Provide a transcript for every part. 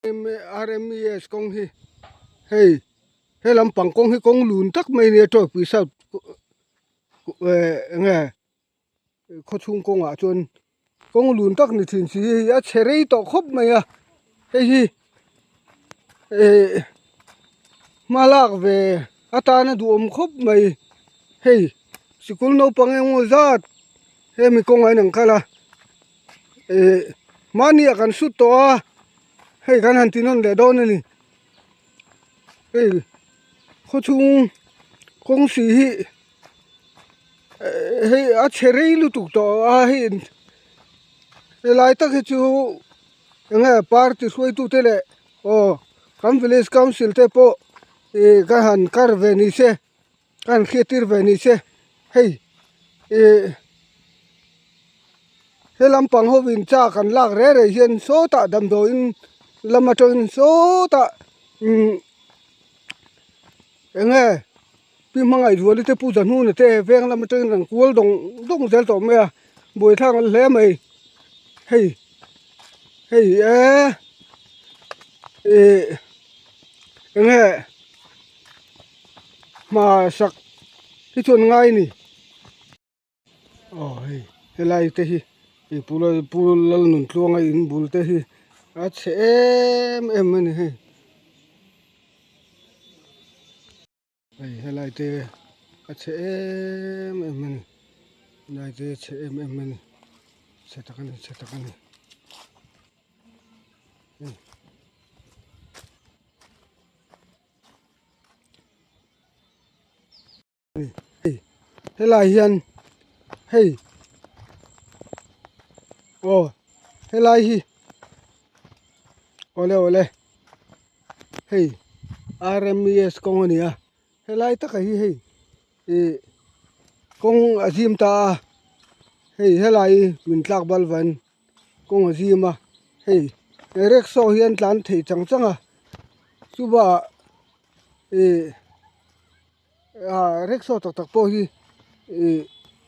RMES kawng hi hei he lampang kawng hi kawng lun tak mai nia Tawipui South eh eng nge khawchhung kawngah chuan kawng lun tak ni thin si hi a chhe rei tawh khawp mai a hei hi eh hma lak ve atana duhawm khawp mai hei sikul naupang engemaw zat hemi kawngah hian an kal a. Ih mahni ah kan sut tawh a hei kan han ti nawn leh dawn a ni hei khawchhung kawng si hi hei a chhe rei lutuk tawh a hei helai tak hi chu eng nge party hruaitu te leh aw kan village council te pawh ih ka han kar ve ni se. Ka han hriat tir ve ni se hei ih he lampang ho in cha kan lak reh reh hian sawtah damdawiin lam atangin sawtah umm eng nge pi hmangaih zuali te pu zahnuna te veng lam atangin an kual dawng dawng zel tawh mai a buaithlak an hle mai hei hei eee ih eng nge. Hma sak hi chuan ngai a ni aw hei helai te hi ih pu pu Lalnuntluanga in bul te hi a chhe em em a ni hei hei helai te a chhe em em a ni helai te a chhe em em a ni chhe tak a ni chhe tak a ni. Hei helai hian hei aw helai hi awle awle hei R_M_E_S kawng a ni a helai takah hi hei ih kawng a zim ta a hei helai hi min tlak bal vain kawng a zim a hei rickshaw hi an tlan thei chang chang a chuvah ih ah rickshaw tak tak pawh hi ih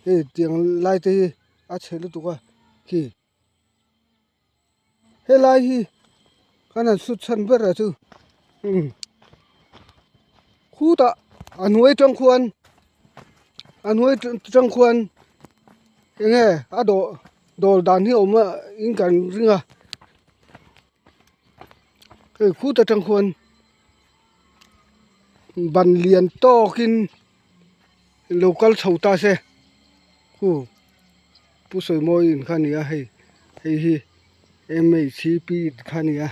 hei tiang lai te hi a chhe lutuk a khi helai hi kan han sut chhan ber a chu umm khutah a hnuai tang khuan a hnuai tang khuan eng nge a dawh dawr dan hi a awm a in kan ring a hei khut atang khuan ban lian tawkin lo kal chho ta se khu pu sawimawi in kha a ni a hei hei hi M H P kha a ni a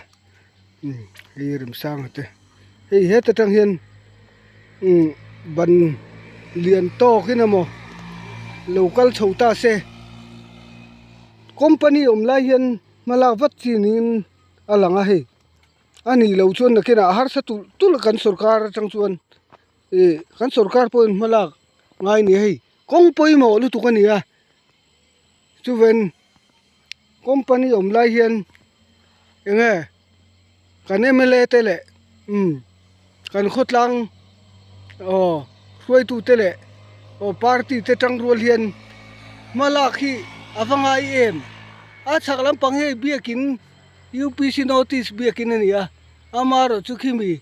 umm hei remsanga te hei heta tang hian umm ban lian tawkin emaw lo kal chho ta se company awm lai hian hma lak vat chi niin a lang a hei a nih loh chuan nakinah a harsa tulh tulh a kan sorkar atang chuan ih kan sorkar pawhin hma lak ngai a ni hei kawng pawimawh lutuk a ni a chuven company awm lai hian eng nge kan M L A te leh umm kan khawtlang aw hruaitu te leh aw party te tang rual hian hma lak hi a va ngai em a chhak lampang hi hei biakin U P C notice biakin a ni a amaherawhchu khimi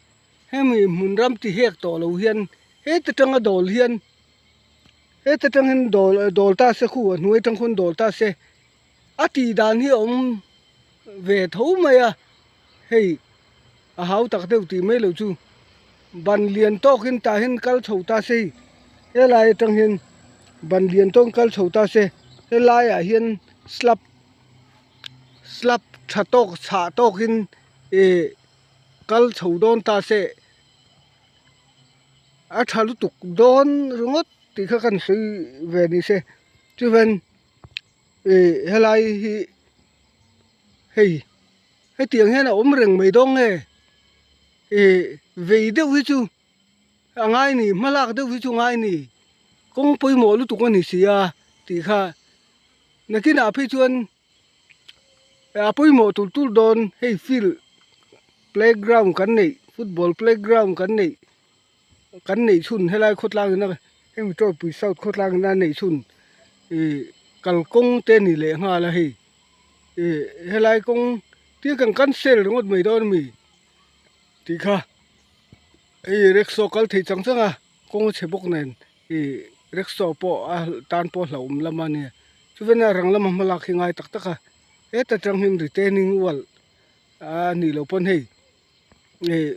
hemi hmun ram ti hek tawh lo hian heta tanga dawl hian heta tangin dawl dawl ta se khu a hnuai tang khawn dawl ta se a tih dan hi a awm ve tho mai a hei a hau tak deuh tih mai loh chu ban lian tawkin tah hian kal chho ta se hei helai atang hian ban lian tawkin kal chho ta se helai ah hian slab slab tha tawk chhah tawkin ih kal chho dawn ta se a tha lutuk dawn ringawt tih kha kan sawi ve ni se chuvan ih helai hi hei hetiang hian a awm reng mai dawn nge ih vei deuh hi chu a ngai ni hma lak deuh hi chu a ngai ni kawng pawimawh lutuk a ni si a tih kha nakinah phei chuan a pawimawh tur tur dawn hei field playground kan neih football playground kan neih kan neih chhun helai khawtlang ina hemi tawipui south khawtlang ina neih chhun ih kalkawng te a ni leh nghal a hei ih helai kawng. Tia kan cancel ringawt mai dawn a mi tih kha hei rickshaw kal thei chang chang a kawng a chhe bawk nen ih rickshaw pawh a tan pawh hlauhawm lam a nia chuvena rang lama hma lak hi ngai tak tak a heta tang hian retaining wall a nih loh pawn hei ih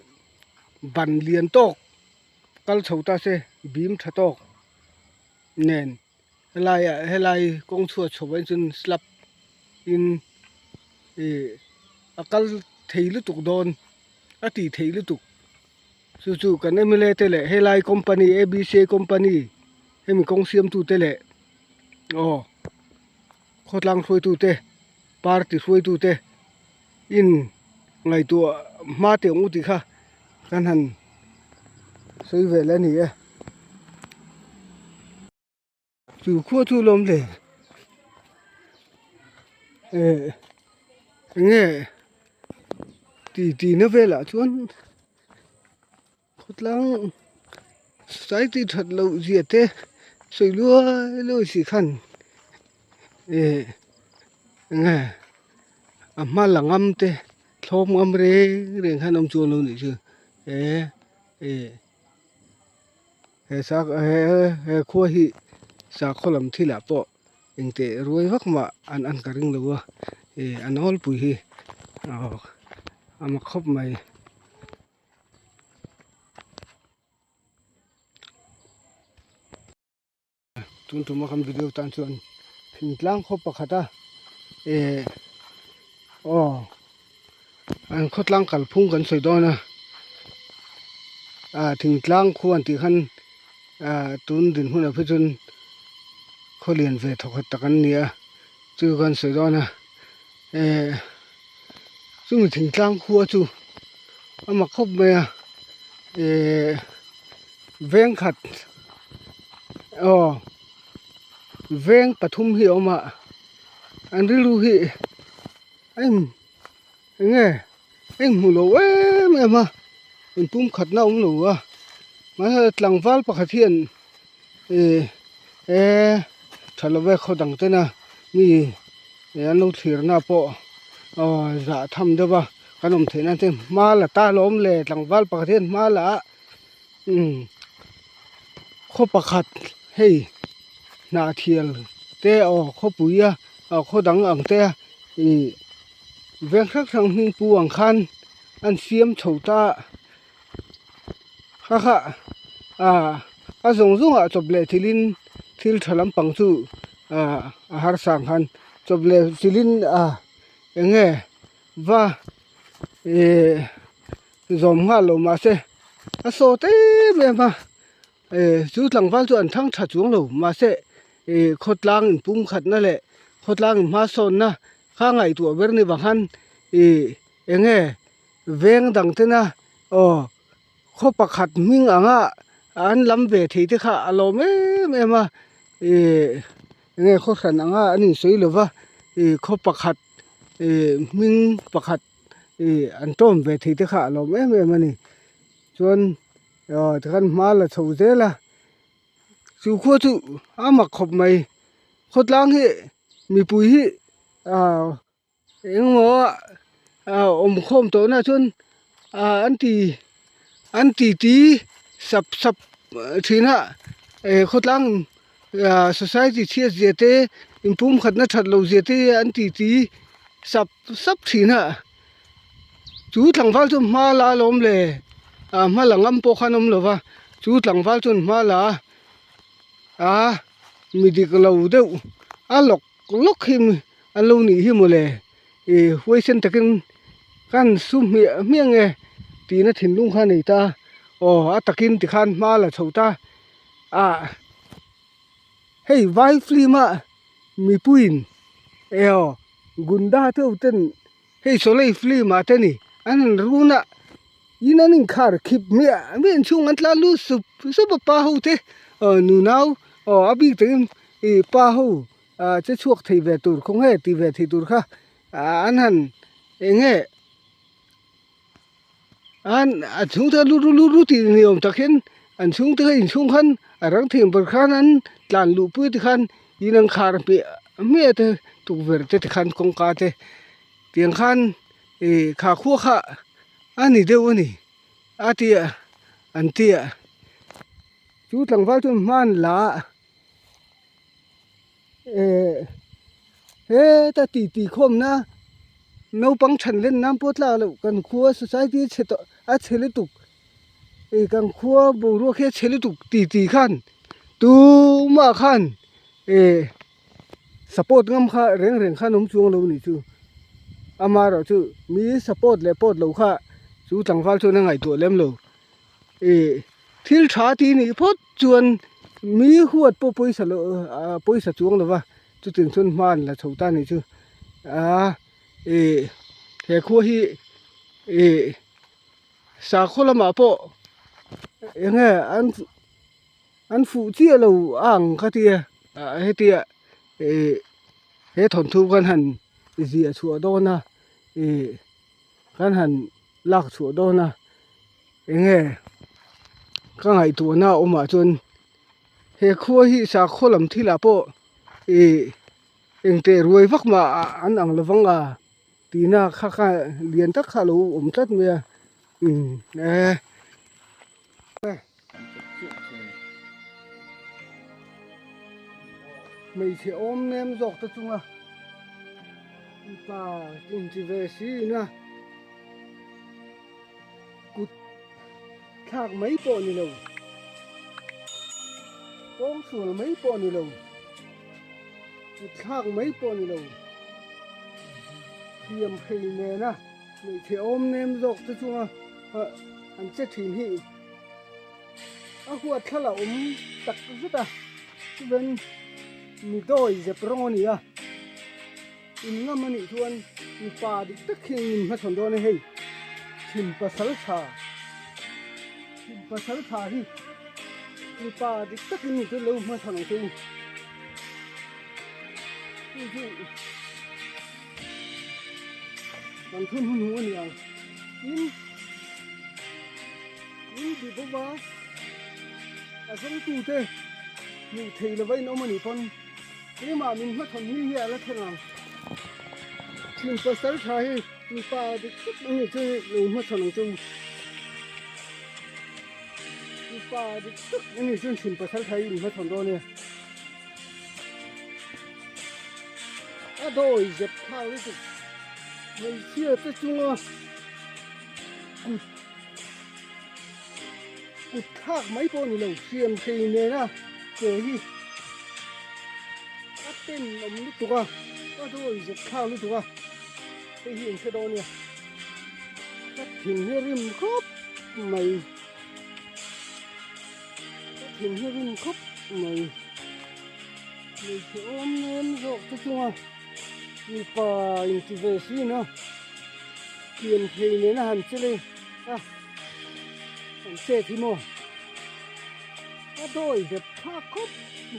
ban lian tawk kal chho ta se bim tha tawk nen. Helaiah helai kawng chhuat chho ah chuan slab in ih a kal thei lutuk dawn a tih theih lutuk chu chu kan m l a te leh helai company a b c company hemi kawng siam tu te leh aw khawtlang hruaitu te party hruaitu te in ngaihtuah hma teh ang u tih kha kan han sawi vel a ni e. Chu khua chu lawm le eh enge ti ti na velah chuan khawtlang society that loh zia te sawi luai luai si khan eh enge a hma la ngam te thlawp ngam reng reng khan awm chuan lo nih chu eh eh. He sak he he khua hi sakhaw lam thilah pawh engteh ruai vak mah an an ka ring lo a ih a nawlpui hi aw a mak khawp mai. Tun tuma kan video tan chuan thingtlang khaw pakhat a eh aw an khawtlang kalphung kan sawi dawn a ah thingtlang khuan tih khan ah tun dinhmunah phei chuan khaw lian ve thawkhat tak an ni a chu kan sawi dawn a eh chumi thingtlang khua chu a mak khawp mai a eh veng khat aw veng pathum hi a awm a an rilru hi a in eng nge a inhmu lo em em a inpum khatna a awm lo a mahse tlangval pakhat hian ih he tha love khaw dang tena mi an lo thlirna pawh aw zah tham deuh a kan awm theih nan te hma la ta alawm le tlangval pakhat hian hma la a. Umm khaw pakhat hei hnahthial te aw khawpui a aw khaw dang ang te a ih veng hrang hrang hming pu ang khan an siam chho ta kha kha ah a zawng zawng ah chawp leh thil in thil tha lampang chu ah a harsa ang khan chawp leh thil in ah eng nge va ih. Zawm nghal lo mahse a sawt em em a eh chu tlangval chu an thang tha chuang lo mahse ih khawtlang in pum khatna leh khawtlang in hmasawnna kha ngaihtuah ber ni vang khan ih eng nge veng dang tena aw khaw pakhat hming anga an lam ve thei te kha a lawm em em a ih eng nge khaw hran anga an insawi lo va ih khaw pakhat ih hming pakhat. Ih an tawm ve thei te kha a lawm em em a ni chuan aw tikhan hma la chho zel a chu khua chu a mak khawp mai khawtlang hi mipui hi ah engemaw ah awm khawm tawh na chuan ah an ti an ti ti sap sap thin a eh khawtlang ah society chhiat zia te inpumkhatna that loh zia te an ti ti sap sap thin a chu tlangval chu hma la alawm le ah hma la ngam pawh khan a awm lo va chu tlangval chuan hma la a mi dik lo deuh a lawk lawk hi an lo nih hi mawle ih huaisen takin kan su hmiah hmiah nge tihna thinlung kha a nei ta aw a takin tikhan hma la chho ta ah. Hei vai film a mipuiin eo gunda te ho ten hei sawlei film ah te ni an han run a in an inkhar khip hmiah hmiah inchhung an tlan lut sup sup a pa ho te aw nunau aw a bik takin ih pa ho ah che chhuak thei ve tur khaw nge ti ve thei tur kha an han eng nge. An a chhungte lut ru lut ru tih ni awm tak hian an chhungte kha inchhung khan a rang thing ber khan an tlan luh pui te khan in an khar hmiah hmiah te tukverh te tikhan kawngka te tiang khan Ih kha khua kha a ni deuh a ni a ti a an ti a chu tlangval chuan hman la a eh heta ti ti khawmna naupang than len nan pawh tlak loh kan khua society a chhe tawh a chhe lutuk ih kan khua boruak hi a chhe lutuk ti ti khan tumah khan eh. Support ngam kha reng reng khan awm chuang lo nih chu. Amaherawh chu mi support leh pawt lo kha chu tlangval chuan a ngaihtuah lem lo. Ih thil tha tih nih phawt chuan mi huat pawh pawisa lo ah pawisa chuang lo va chutiang chuan hma an la chho ta nih chu. Aa ih he khua hi ih sakhaw lamah pawh eng nge an. An fuh chiah lo a ang ka ti a, hetia ih he thawnthu kan han ziah chhuah dawn a, ih kan han lak chhuah dawn a, eng nge ka ngaihtuahna a awmah chuan he khua hi sakhaw lam thilah pawh ih engteh ruai vak mah an ang lo vang a tihna kha kha lian tak kha a lo awm tlat mai a, umm e. Hmeichhe awm nem zawk te chunga mipa inti ve si ina kut thlak mai pawh ni lo, kawngsual mai pawh ni lo, kut thlak mai pawh ni lo, thiam phei nena hmeichhe awm nem zawk te chunga an che thin hi a huat thla awm tak zet a chuan mi dawi zep rawng a ni a in ngam a nih chuan mipa dik tak hi min hmachhawn dawn a hei chhim pasal tha chhim pasal tha hi mipa dik takin ni chu lo hmachhawn ang che u chu chu kan thun hun hu a ni ang tin in bi bawk a a zawngtute hmuh theih lova in awm a nih pawn keimah min hmachhawn ni hi a la thleng ang thin pasal tha hi mipa dik tak a nih chu lo hmachhawn ang chu mipa dik tak a nih chuan thin pasal tha hi in hmachhawn dawn e. A dawi zep thar lutuk hmeichhia te chunga kut kut thlak mai pawh ni lo siam thei nena che hi a ten awm lutuk a a dawi zep thlak lutuk a hei hi in hre dawn nia ka thin hi a rim khawp mai ka thin hi a rim khawp mai. Hmeichhe awm nem zawk te chunga mipa inti ve sin a, pian thei nena han che leh a, han chet hi maw a dawi zep thlak khawp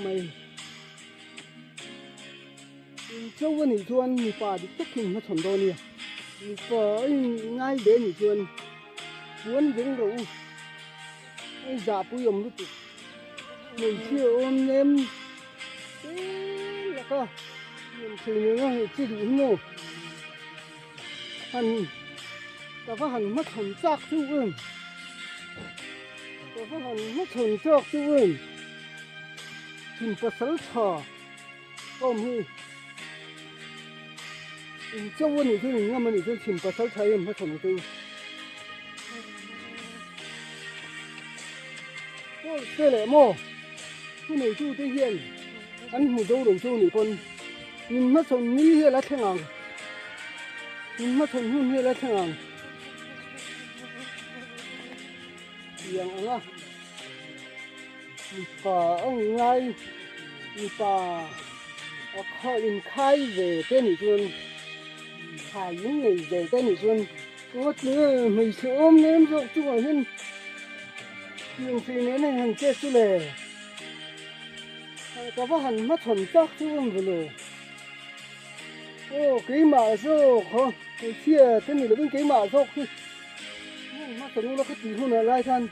mai. Incho a nih chuan mipa dik tak hi hmachhawn dawn nia, mipa a inngai ve a nih chuan puan veng rawh u. Hei zahpui awm lutuk hmeichhia awm nem te laka nuam thei nena hei chi duh hi maw han ka va han hmachhawn chak chu em ka va han hmachhawn chak chu em thin pasal tha awm hi in cho a nih chuan in ngam a nih chuan thin pasal tha em hmachhawn ang che u. Pawl te leh maw thuneitu te hian an hmu zo lo chu nih pawn min hmachhawn ni hi a la thleng ang min hmachhawn hun hi a la thleng ang tiang ang a mipa a ngai mipa a kha inkhai ve te nih chuan khai in nei ve te nih chuan. Ngawt nge hmeichhe awm nem zawk chungah hian pianchei nen a han che chu le ka va han hmachhawn chak chu awm ve le aw keimah zawk haw hmeichhia te ni lovin keimah zawk hi hmun hmachhawn ula ka tih hunah lai khan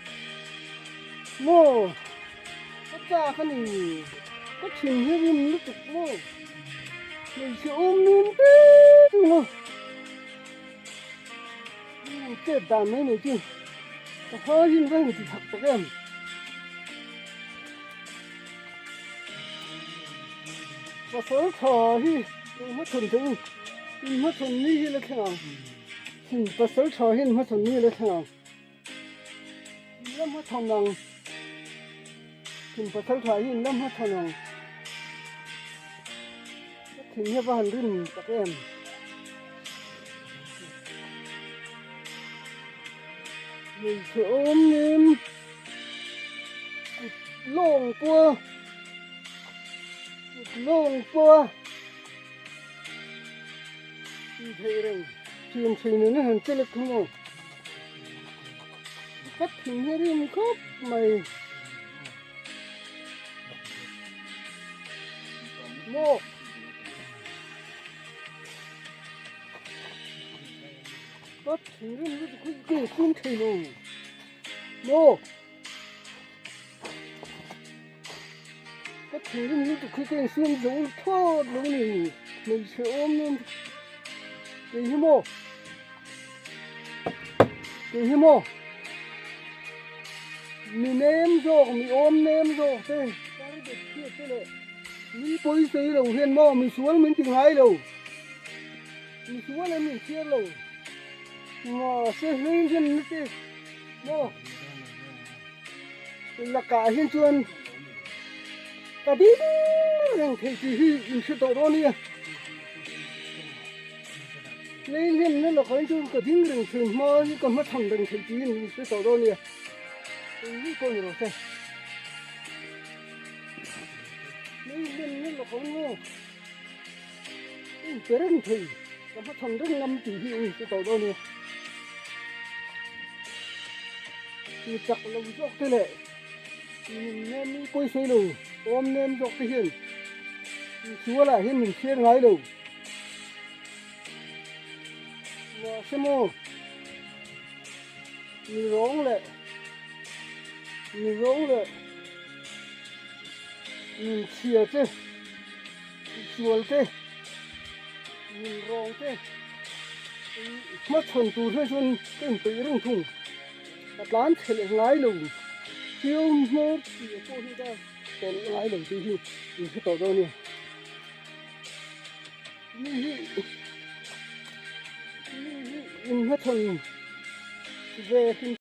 maw ka chak a ni ka thin hi rim lutuk maw hmeichhe awm nem te chu maw. In chet dan mai mai chu ka hma hi va inti chak tak em. Pasal tha hi in hmachhawn theih in in hmachhawn ni hi la thleng ang. Thin pasal tha hi in hmachhawn ni la thleng ang. In la hmachhawn ang. Thin pasal tha hi in la hmachhawn ang. Ka thin hi a va han rim tak em. Hmeichhe awm nem kut lawng pawh kut lawng pawh tih theih reng thiam thei nena han che lek thung aw ka thin hi a rim khawp mai maw. Ka thinrim lutuk hi ka inchhung thei lo maw? Ka thinrim lutuk hi ka insiam zo thlawt lo ni hmeichhe awm em kei hi maw? Kei hi maw? Mi nem zawk mi awm nem zawk te kar bet chhiat te leh min pawisei lo hian maw misual min ti ngai lo. Misual an inchhiar lo. Mahse hlei hian na te maw lakah hian chuan ka ding reng thei tih hi in hre tawh dawn nia. Hlei hian na lakah hian chuan ka ding reng thei hma hi ka hmachhan reng thei tih hi in hre tawh dawn nia. Eng hi pawh ni lo se. Hlei hian na lakah hian maw. In pe reng thei ka hmachhawn reng ngam tih hi in hre tawh dawn nia. Mi chak lo zawk te leh min nem mi pawisei lo awm nem zawk te hian misual ah hian min chhiar ngai lo. Mahse maw mi rawng leh mi rawng leh min chhia te. Sual te, min rawng te hmachhawn tur hian chuan ka inpeih reng thung. Ka tlan chhe leh ngai lo, thil hmawr tih pawh hi ka tawlh ngai lo tih hi in hre tawh dawn a ni. Mi hi mi hi in hmachhawn ve hrim.